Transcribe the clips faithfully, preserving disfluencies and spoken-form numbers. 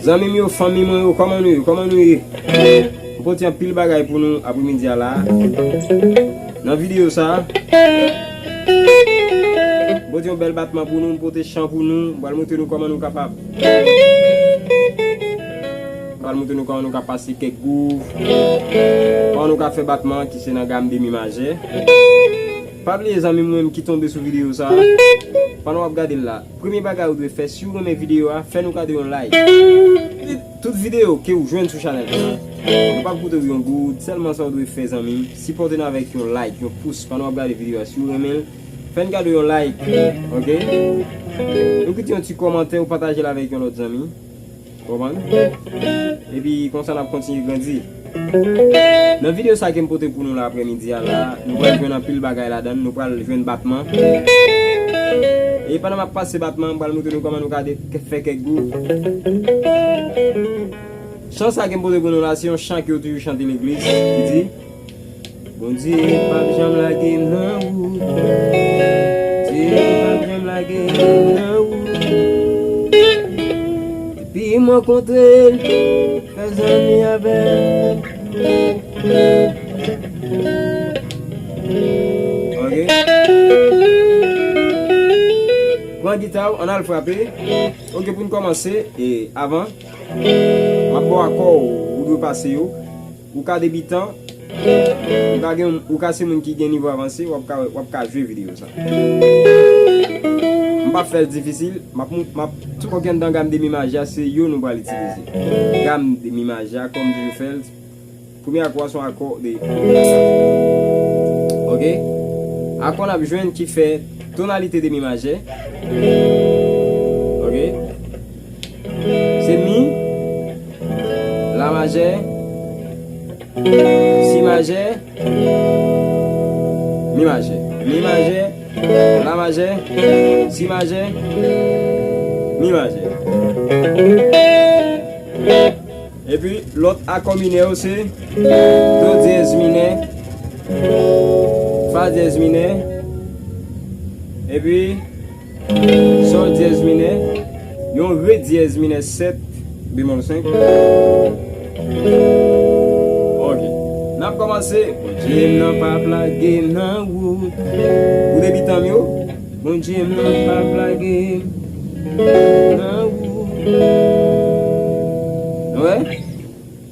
Zanmi m yo, fanmi mwen yo, kòman nou ye? Kòman nou ye? M pote anpil bagay pou nou apremidi a la. Nan videyo sa, m pote yon bèl batman pou nou, m pote chan pou nou, m pral montre nou kòman nou kapab. M pral montre nou kòman nou ka pase kèk gwouv, kòman nou ka fè batman ki se nan gam de mi majè. Pa bliye zanmi mwen ki tonbe sou videyo sa, pandan w ap gade l la, premye bagay ou dwe fè, si w renmen videyo a, fè nou kado yon like. Tout videyo ke w jwenn sou chanèl la, nou p ap koute w yon goud, sèlman sa w dwe fè zanmi m, sipòte n avèk yon like, yon pous pandan w ap gade videyo a, si w renmen l, fè n kado yon like, oke? Nou kite yon ti kòmantè, ou pataje l avèk yon lòt zanmi. Konprann? Epi konsa n ap kontinye grandi. Nan videyo sa ke m pote pou nou la apremidi a la, nou pral jwenn anpil bagay ladan l, nou pral jwenn batman. E pandan m ap pase batman, m pral montre nou kòman nou ka de- fè kèk gwouv. Chan sa ke m pote pou nou la, se yon chan ke yo toujou chante legliz, ki di, Bondye p ap janm lage m nan wout. Bondye p ap janm lage m nan wout. Depi m rankontre l, fè zanmi avè l. Oke. Pran gita w, ann al frape. Oke, pou n kòmanse, e avan, m ap ba w akò ou dwe pase yo. Ou ka debitan, ou ka gen, ou ka se moun ki gen nivo avanse, w ap ka, w ap ka jwe videyo sa. M p ap fè l difisil, m ap, m ap, tout akò ki anndan gam de mi majè a, se yo nou pral itilize. Gam de mi majè a, kòm m toujou fè l, premye akò a se yon akò de, oke? Akò n ap jwenn ki fè tonalite de mi majè. Oke? Se mi, la majè, si majè, mi majè. Mi majè, la majè, si majè, mi majè. Epi lòt akò minè yo se do dyèz minè, fa dyèz minè, epi sòl dyèz minè, yon re dyèz minè sèt bemòl senk. Oke. N ap kòmanse. Bondye m nan p ap lage m nan wout. Pou debitan m yo. Bondye m nan p ap lage m nan wout. Nou wè?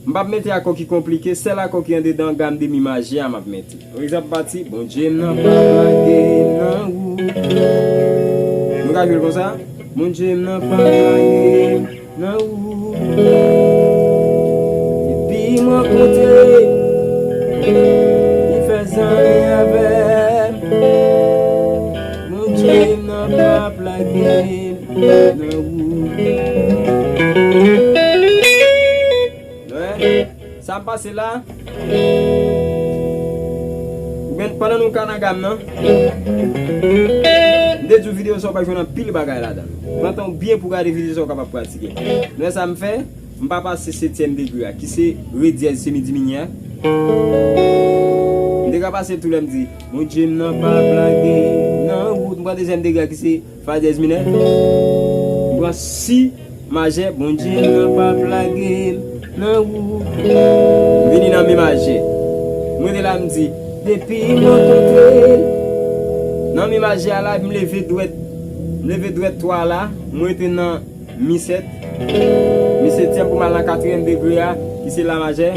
M p ap mete akò ki konplike, sèl akò ki andedan gam de mi majè a m ap mete. Yon egzanp pati, Bondye m nan p ap lage m nan wout. Nou ka jwe l konsa? Bondye m nan p ap lage m nan wout. Depi m rankontre l, li fè zanmi avè m. Bondye m nan p ap lage m nan wout. Sa m pase la. Oubyen pandan nou ka nan gam nan, m te di w videyo sa w pral jwenn anpil bagay ladan l. Pran tan w byen pou w gade videyo sa w kapab pratike. Nou wè sa m fè? M pa pase setyèm degre a, ki se re dyèz semi diminye a. M te ka pase l tou lè m di, Bondye m nan p ap lage m nan wout. M pran dezyèm degre a, ki se fa dyèz minè. M pran si majè, Bondye m nan p ap lage m nan wout. M vini nan mi majè. M rete la, m di, depi m rankontre l. Nan mi majè a la, m leve dwèt, m leve dwèt twa la, m rete nan mi sèt. Mi setyèm pou m al nan katriyèm degre a, ki se la majè.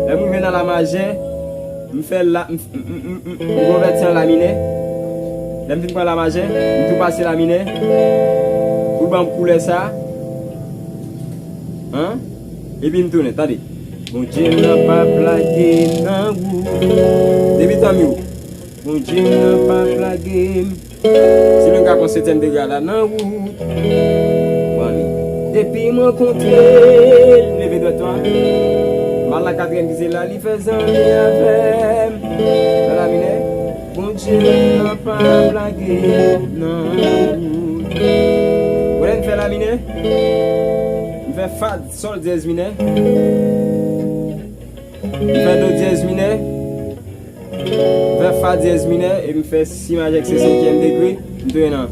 Lè m rive nan la majè, m fè la, m, m, m, m, m, m konvèti an la minè. Lè m fin pran la majè, m tou pase la minè. Pou l ban m koulè sa. An? Epi m tounen, tande. Bondye m nan p ap lage m nan wout. Debitan m yo. Bondye m nan p ap lage m. Si nou ka pran setyèm degre a la nan wout. Pran li. Depi m rankontre l, leve dwèt ou a. M al nan katriyèm ki se la, li fè zanmi avè m. Nan la minè. Bondye m nan p ap lage m nan wout. Ou wè m fè la minè? M fè fa, sòl dyèz minè. M fè do dyèz minè. M fè fa dyèz minè e m fè si majè ki se senkyèm degre. M tounen nan.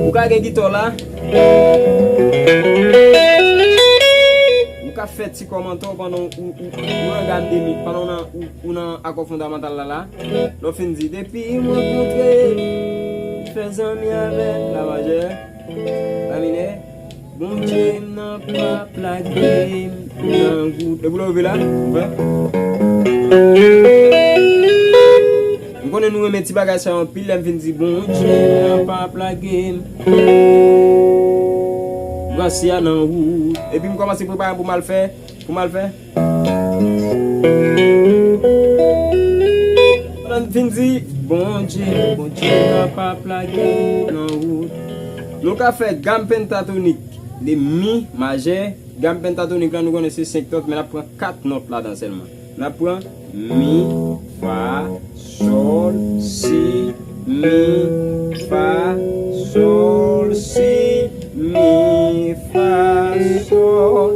Ou ka gen gita w la. ti kòmantè w pandan w, w, w nan gam de mi, pandan w nan, w, w nan akò fondamantal la la. Lè w fin di, depi m rankontre l, fè zanmi avè l, la majè, la minè, Bondye m nan p ap lage m nan wout. Epi lè w rive la, w fè. M konnen nou renmen ti bagay sa yo anpil, lè m fin di, Bondye m nan p ap lage m. Grasya nan wout. Epi m kòmanse prepare pou m al fè, pou m al fè. Pandan m fin di, Bondye, Bondye m nan p ap lage m nan wout. Nou ka fè gam pentatonik de mi majè. Gam pentatonik la, nou konnen se senk nòt, men n ap pran kat nòt ladan sèlman. N ap pran mi, fa, sòl, si, mi, fa, sòl, si, mi, fa, sòl.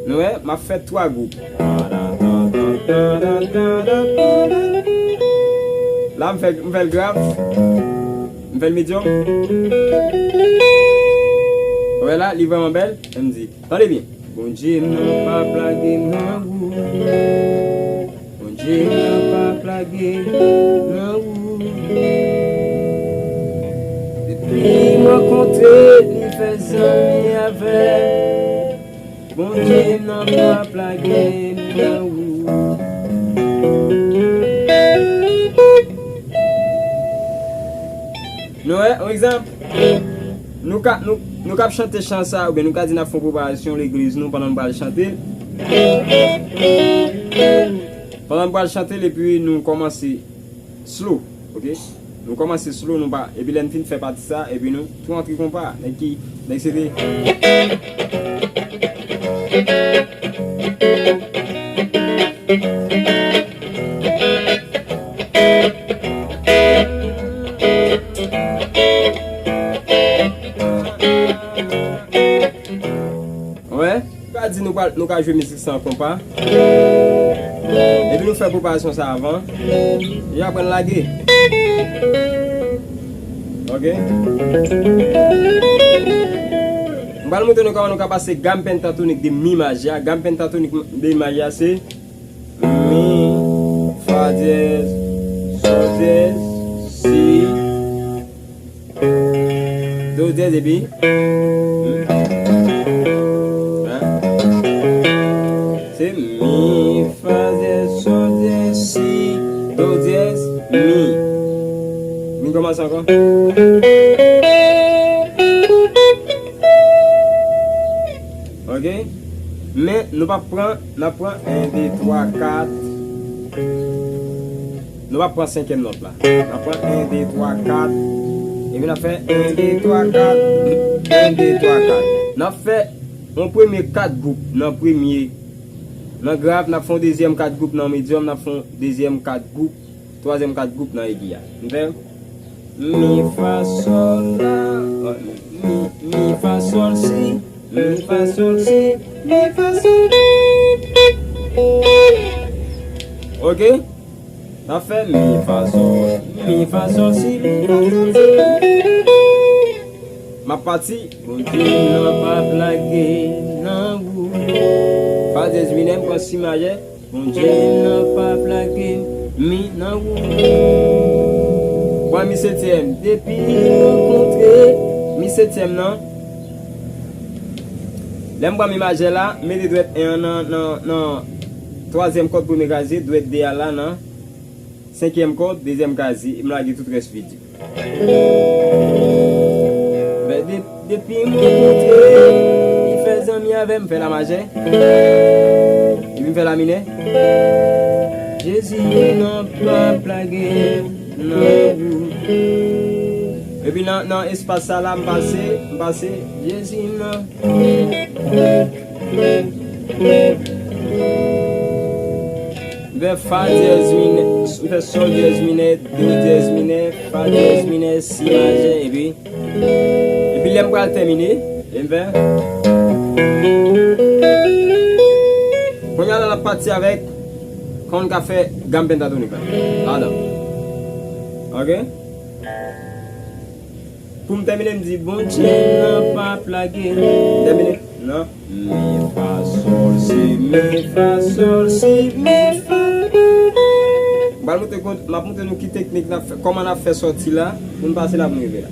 Nou wè, m ap fè twa gwoup. La, m fè, m fè l grav. M fè l medyòm. Ou wè la, li vrèman bèl. M di, tande byen. Bondye m nan p ap lage m nan wout. Bondye m nan p ap lage m nan wout. Depi m rankontre l, li fè zanmi avè m. Bondye m nan p ap lage m nan wout. Nou wè, yon egzanp, nou ka, nou, nou k ap chante chan sa, oubyen nou ka di n ap fè yon preparasyon legliz nou pandan nou pral chante. Pandan nou pral chante l, epi nou kòmanse slow, oke? Nou kòmanse slow, nou pa, epi lè n fin fè pati sa, epi nou tou antre konpa, nèg ki, nèg se te. Wè, nou ka di nou pral, nou ka jwe mizik sa an konpa. Epi nou fè preparasyon sa avan. Epi apre n lage. Oke. M pral montre nou kòman nou ka pase gam pentatonik de mi majè a. Gam pentatonik de mi majè a se mi, fa dyèz, sòl dyèz, si, do dyèz epi, hmm. Hein? Se mi, fa dyèz, sòl dyèz, si, do dyèz, mi. Mi kòmanse ankò. Oke? Men nou p ap pran, n ap pran en, de, twa, kat. Nou p ap pran senkyèm nòt la. N ap pran en, de, twa, kat. Epi n ap fè en, de, twa, kat. En, de, twa, kat. N ap fè yon premye kat gwoup nan premye. Nan grav, n ap fè yon dezyèm kat gwoup nan medyòm, n ap fè yon dezyèm kat gwoup, twazyèm kat gwoup nan egi a. Nou fè mi, fa, sòl, la. Mi, mi, fa, sòl, si. Mi, fa, sòl, si. Mi, fa, sòl. Oke? N ap fè mi, fa, sòl, mi, fa, sòl, si, mi, fa, sòl, si. M ap pati. Bondye m nan p ap lage m nan wout. Fa dyèz minè, m pran si majè. Bondye m nan p ap lage m, mi nan wout. Pran mi setyèm. Depi m rankontre mi setyèm nan. Lè m pran mi majè la, m mete dwèt en an nan, nan, nan twazyèm kòd premye kazi, dwèt de a la nan senkyèm kòd, dezyèm kazi, e m lage tout rès vidi. Men de-, depi m rankontre, li fè zanmi avè m, fè la majè. Epi m fè la minè. Jezi nan p ap lage m nan wout. Epi nan, nan espas sa la, m pase, m pase. Jezi nan. M fè fa dyèz minè, m fè sòl dyèz minè, do dyèz minè, fa dyèz minè, si majè, epi, epi lè m pral tèmine, e m fè. Kounye a la, n ap pati avèk, kòman n ka fè gam pentatonik la. Ladan. Oke? Pou m tèmine, m di, Bondye m nan p ap lage m. Tèmine. Non. Mi, fa, sol, si, mi, fa, sol, si, mi, fa. M pral montre, m ap montre nou ki teknik n ap fè, kòman n ap fè sòti la, pou n pase la pou n rive la.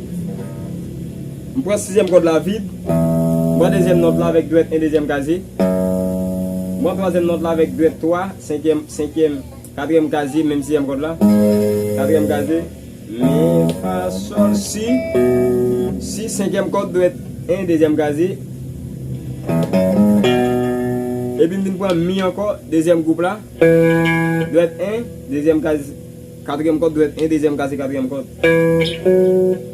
M pran sizyèm kòd la vid. M pran dezyèm nòt la avèk dwèt en dezyèm kazye. M pran twazyèm nòt la avèk dwèt twa, senkyèm, senkyèm, katriyèm kazye, menm sizyèm kòd la. Katriyèm kazye. Mi, fa, sol, si. Si, senkyèm kòd, dwèt en, dezyèm kazye. Epi m vin pran mi ankò, dezyèm gwoup la. Dwèt en, dezyèm kazye, katriyèm kòd, dwèt en, dezyèm kazye, katriyèm kòd.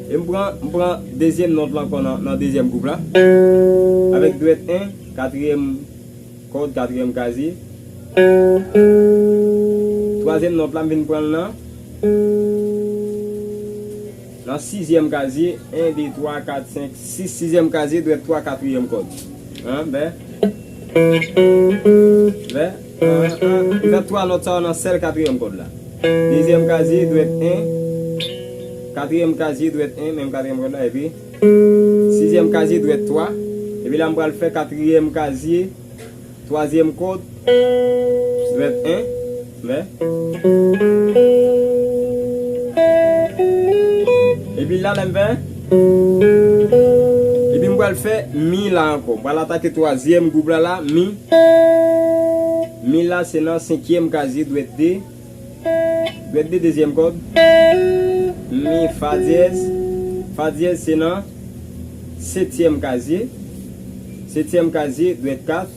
E m pran, m pran dezyèm nòt la ankò nan, nan dezyèm gwoup la. Avèk dwèt en, katriyèm kòd, katriyèm kazye. Twazyèm nòt la, m vin pran l nan, nan sizyèm kazye. En, de, twa, kat, senk, sis. Sizyèm kazye, dwèt twa, katriyèm kòd. Hein, bè. Bè. Hein, hein. M fè twa nòt sa yo nan sèl katriyèm kòd la. Dezyèm kazye, dwèt en. Katriyèm kazye, dwèt en, menm katriyèm kòd la, epi sizyèm kazye, dwèt twa. Epi la, m pral fè katriyèm kazye, twazyèm kòd, dwèt en, men. Epi la, lè m fè, epi m pral fè mi la ankò. M pral atake twazyèm gwoup la, la, mi. Mi la, se nan senkyèm kazye, dwèt de. Dwèt de, dezyèm kòd. Mi, fa dyèz. Fa dyèz, se nan setyèm kazye. Setyèm kazye, dwèt kat.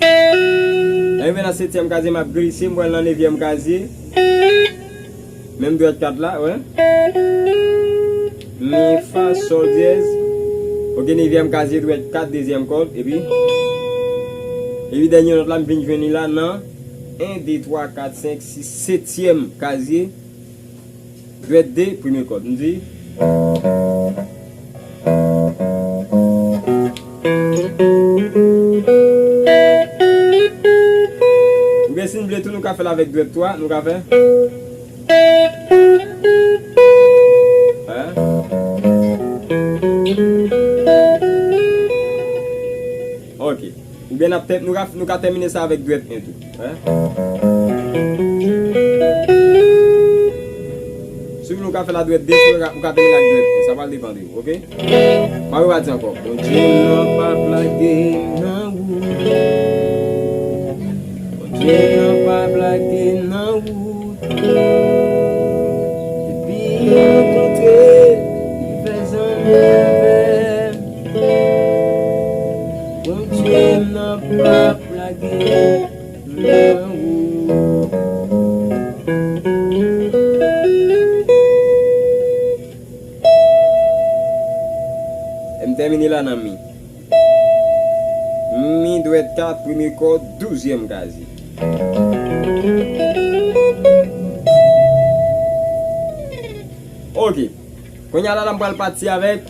Lè m rive nan setyèm kazye, m ap glise, m pral nan nevyèm kazye. Menm dwèt kat la, wè. Mi, fa, sol dyèz. Ok, nevyèm kazye, dwèt kat, dezyèm kòd, epi, epi dènye nòt la, m vin jwenn li la nan en, de, twa, kat, senk, sis, setyèm kazye, dwèt de, premye kòd. M di. Oubyen si n vle tou, nou ka fè l avèk dwèt twa, nou ka fè. Hein? Ok. Oubyen n ap tè-, nou ka, nou ka tèmine sa avèk dwèt en tou. Hein? Si w vle, ou ka fè l a dwèt de, si w ka, ou ka tèmine ak dwèt en. Sa pral depann de ou, ok? M ap repati ankò. Bondye m nan p ap lage m nan wout. Bondye m nan p ap lage m nan wout. Depi m rankontre, li fè zanmi avè m. Bondye m nan p ap lage m nan wout. E m tèmine la nan mi. Mi dwèt kat, premye kòd, douzyèm kazye. Ok. Kounye a la, la m pral pati avèk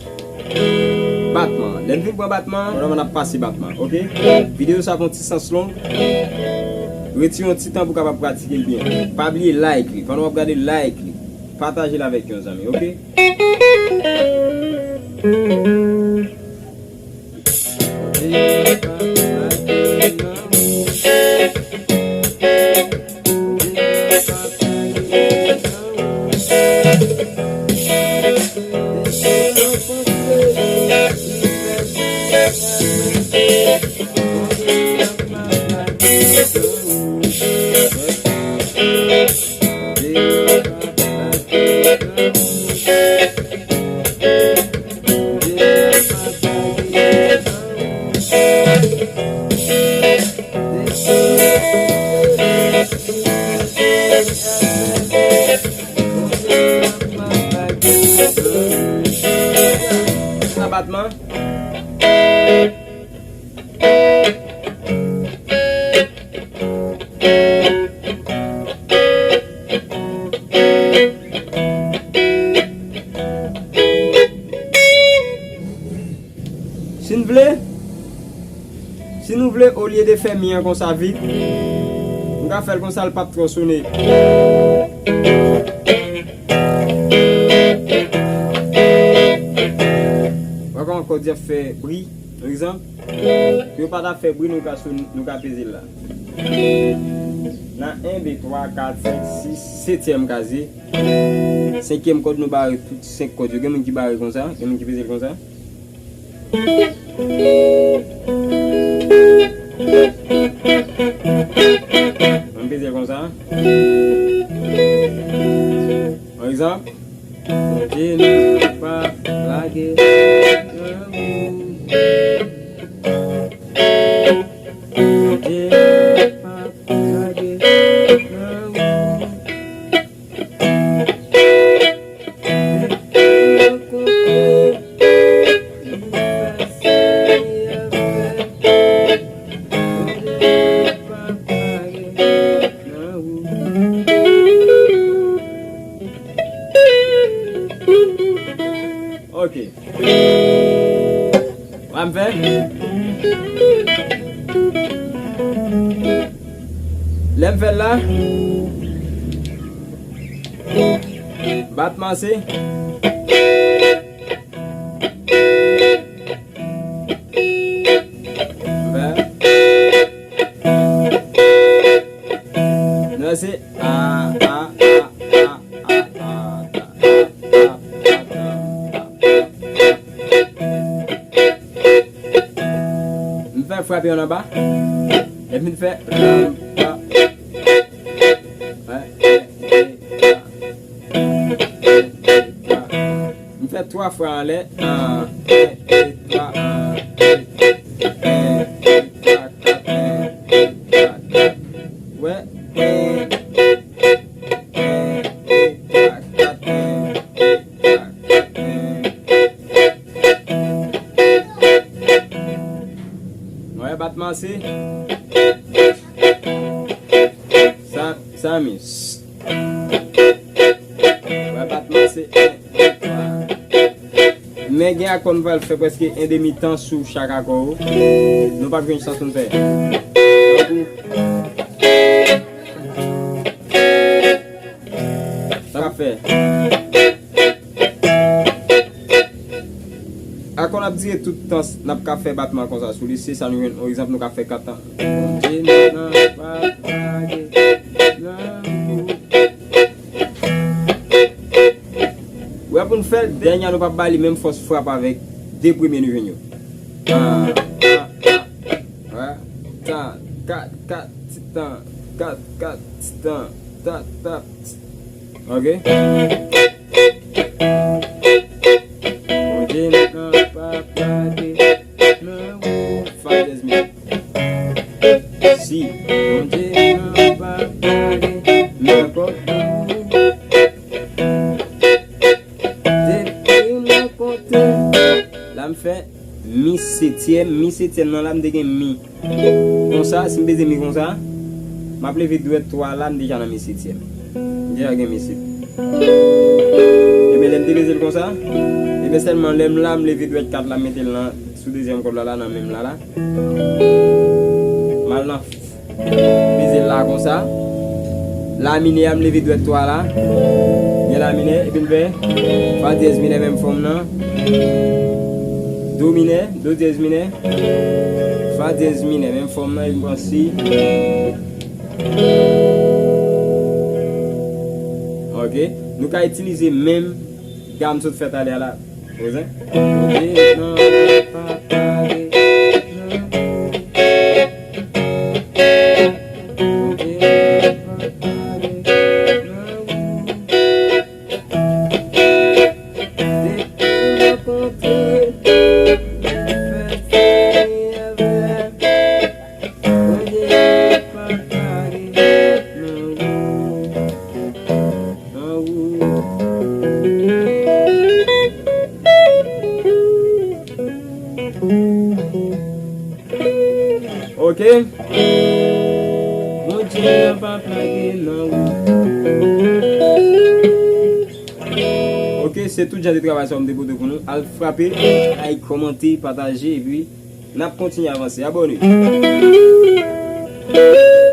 batman. Lè n fin pran batman, pandan n ap pase batman, ok? Videyo sa ap yon ti sans long. Retire yon ti tan pou w kapab pratike l byen. Pa bliye like li. Pandan w ap gade, like li. Pataje l avèk yon zanmi, ok? Sa batman. Si n vle, si nou vle, olye de fè mi an konsa vit, nou ka fè l konsa, l p ap twò sone. Wè kòman kòd yo ap fè bri. Yon egzanp, pou yo pa ta fè bri, nou ka sou, nou ka peze l la. Nan en, de, twa, kat, senk, sis, setyèm kazye. Senkyèm kòd, nou bare tout senk kòd yo. Gen moun ki bare konsa, gen moun ki peze l konsa. Ann peze l konsa. Pa egzanp, Bondye nou pa lage nan ou. Bondye nou pa lage nan ou. Ok. Wa m fè. Lè m fè l la, batman se. M fè. Non, se a, a, a, a, a, a, a, a, a, a, a. M fè frape an anba. Epi m fè ram, pa. M fè twa fwa anlè. En, de, twa, en, de, en, de, twa, kat, en, de, twa, kat. Wè, en, en, de, twa, kat, en, de, twa, kat, en. Wè, batman se. Sa, sa, mis. Wè, batman se en, de, twa. Men gen akò nou pral fè prèske en demi tan sou chak akò yo. Nou p ap jwenn chans pou n fè. Tankou, sa p ap fè. Akò n ap dire tout tan n ap ka fè batman konsa sou li, se sa nou jwenn. Yon egzanp, nou ka fè kat tan. Bondye nan pa lage nan ou. Wè, pou n fè l, dènye a nou p ap ba li menm fòs frap avèk de premye nou jwenn yo. Tan, tan, tan. Wè. Tan, kat, kat, ti tan, kat, kat, ti tan, tat, tat. Ok. Bondye nan pa lage nan ou. Fa dyèz minè. Si. Bondye nan pa lage nan kò ou. Depi mwen konte. La m fè mi setyèm, mi setyèm nan la m te gen mi. Konsa, si m peze mi konsa, m ap leve dwèt twa la, m deja nan mi setyèm. M deja gen mi set. Ebyen, lè m te peze l konsa, ebyen, sèlman lè m la, m leve dwèt kat la, m mete l nan, sou dezyèm kòd la, la, nan men m la, la. M al nan, peze l la konsa. La minè a, m leve dwèt twa la. Gen la minè, epi m fè fa dyèz minè, menm fòm nan. Do minè, do dyèz minè. Fa dyèz minè, menm fòm nan, epi m pran si. Ok. Nou ka itilize menm gam sot fè talè a la. Ozen. Bondye nan pa lage nan ou. Bondye nan pa lage nan ou. Depi mwen konte, fè seri avè. Bondye pa lage nan ou. Nan ou. Ok. Bondye an pa lage nan ou. Ok, se tout jan de travay sa yo m te pote pou nou. Al frape, like, kòmante, pataje, epi n ap kontinye avanse. Abòne.